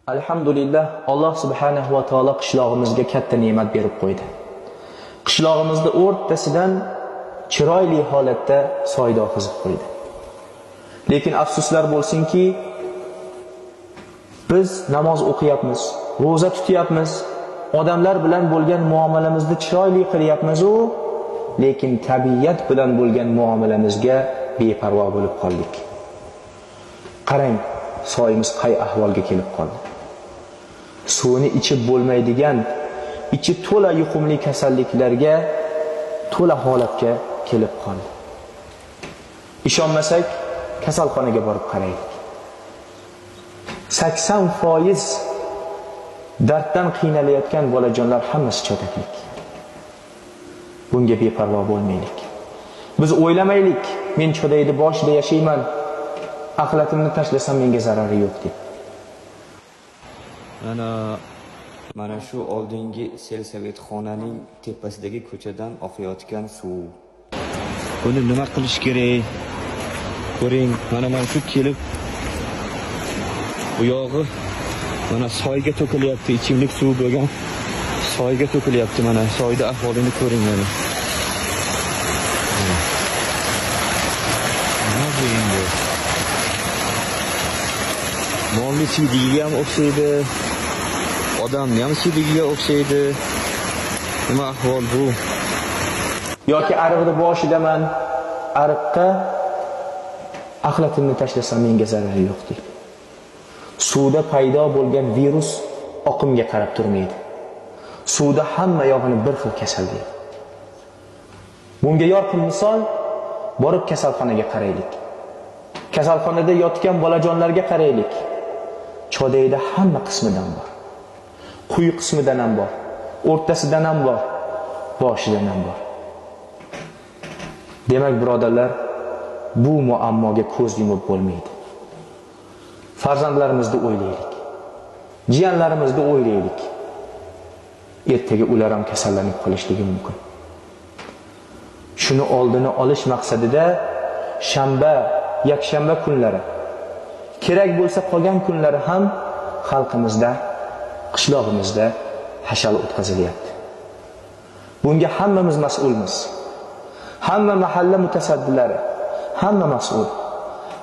Alhamdulillah, Alloh subhanahu va taolo qishlog'imizga katta ne'mat berib qo'ydi. Qishlog'imizni o'rtasidan chiroyli holatda soyda oqizib qo'ydi. Lekin afsuslar bo'lsinki, biz namoz o'qiyapmiz, ro'za tutyapmiz, odamlar bilan bo'lgan muomalamizni chiroyli qilyapmiz u, lekin tabiat bilan bo'lgan muomalamizga beparvo bo'lib qoldik. Qarang, soyimiz qay ahvolga kelib qoldi. Suvini ichib bo'lmaydigan, ichi to'la yuqumli kasalliklarga to'la holatga kelib qoldi. Ishonmasak, kasalxonaga borib qaraylik. 80% darddan qiynalayotgan bolajonlar hammasi cho'taklik. Bunga beparvo bo'lmaylik. Biz o'ylamaylik, men cho'dayni boshida yashayman, axlatimni tashlasam menga zarari yo'q deb. Mana shu oldingi selsovetxonaning tepasidagi ko'chadan oqayotgan suv. Buni nima qilish kerak? Ko'ring, mana shu kelib bu yog'i mana soyga to'kilyapti, ichimlik suvi bo'lgan soyga to'kilyapti. Mana soyda ahvolini ko'ring mana. Nima bu endi? Molni siydigiga ham o'xshaydi, odamni ham siydigiga o'xshaydi. Nima ahvol bu? Yoki ariqni boshidaman, ariqqa axlatimni tashlasam menga zarari yo'q deb. Suvda paydo bo'lgan virus oqimga qarab turmaydi. Suvda hamma yog'ini bir xil kasallaydi. Bunga yorqin misol, borib kasalxonaga qaraylik. Kasalxonada yotgan bolajonlarga qaraylik. Chodayda hamma qismidan bor. Quyi qismidan ham bor, o'rtasidan ham bor, boshidan ham bor. Demak, birodarlar, bu muammoga ko'z yumib bo'lmaydi. Farzandlarimizni o'ylaylik. Jiyanlarimizni o'ylaylik. Ertaga ular ham kasallanib qolishligi mumkin. Shuni oldini olish maqsadida shanba, yakshanba kunlari, kerak bo'lsa qolgan kunlari ham xalqimizda, qishlog'imizda hashal o'tkazilyapti. Bunga hammamiz mas'ulmiz. Hamma mahalla mutasaddilari, hamma mas'ul.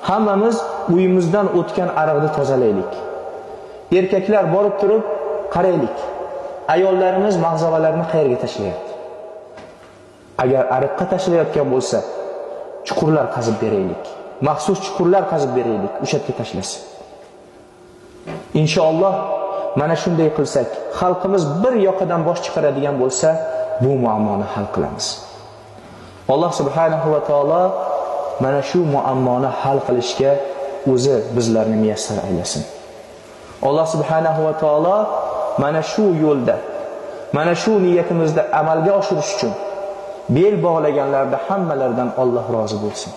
Hammamiz uyimizdan o'tgan ariqni tozalaylik. Erkaklar borib turib qaraylik. Ayollarimiz mag'zavalarni qayerga tashlayapti? Agar ariqqa tashlayotgan bo'lsa, chuqurlar qazib beraylik. Maxsus chuqurlar qazib beraylik, o'sha yerga tashlasin. Inshaalloh mana shunday qilsak, xalqimiz bir yoqadan bosh chiqaradigan bo'lsa, bu muammoni hal qilamiz. Alloh subhanahu va taolo mana shu muammoni hal qilishga o'zi bizlarni muyassar aylasin. Alloh subhanahu va taolo mana shu yo'lda, mana shu niyatimizda amalga oshirish uchun bel bog'laganlarda hammalaridan Alloh rozi bo'lsin.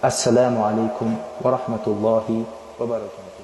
Assalomu alaykum va rahmatullohi va barakatuh.